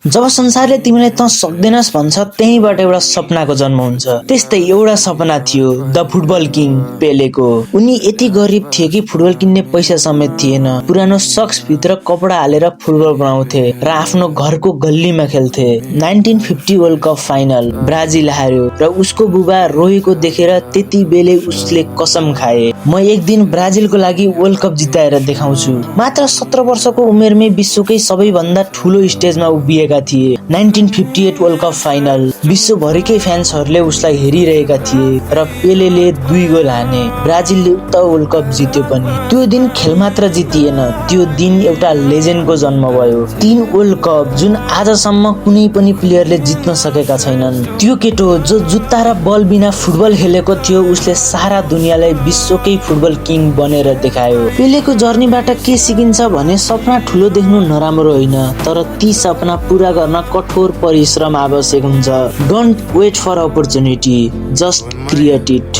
जब संसारले तिमीलाई त सक्दैनस् भन्छ त्यहीबाट एउटा सपनाको जन्म हुन्छ। त्यस्तै एउटा सपना थियो द फुटबल किङ पेलेको। उनी यति गरिब थिए कि फुटबल किन्ने पैसा समेत थिएन। पुरानो सक्स भित्र कपडा हालेर फुटबल बनाउँथे र आफ्नो घरको गल्लीमा खेल्थे। 1950 वर्ल्ड कप फाइनल ब्राजिल हार्यो र उसको बुबा रोएको देखेर त्यति बेलै उसले कसम खाए, म एक दिन ब्राजिलको लागि वर्ल्ड कप जिताएर देखाउँछु। मात्र 17 वर्षको उमेरमै विश्वकै सबैभन्दा ठूलो स्टेजमा उभिए थिए। 1958 वर्ल्ड कप फाइनल विश्वभरिकै फ्यान्सहरूले उसलाई हेरिरहेका थिए र पेलेले 2 गोल हाने। ब्राजिलले उक्त वर्ल्ड कप जित्यो पनि। त्यो दिन खेल मात्र जितिएन, त्यो दिन एउटा लेजेन्डको जन्म भयो। 3 वर्ल्ड कप जुन आजसम्म कुनै पनि प्लेयरले जित्न सकेका छैनन्। त्यो केटो जो जुत्ता र बल बिना फुटबल खेलेको थियो, उसले सारा दुनियाँलाई विश्वकै फुटबल किङ बनेर देखायो। पेलेको जर्नीबाट के सिकिन्छ भने सपना ठुलो देख्नु नराम्रो होइन, तर ती सपना पूरा गर्न कठोर परिश्रम आवश्यक हुन्छ। Don't wait for opportunity, just create it.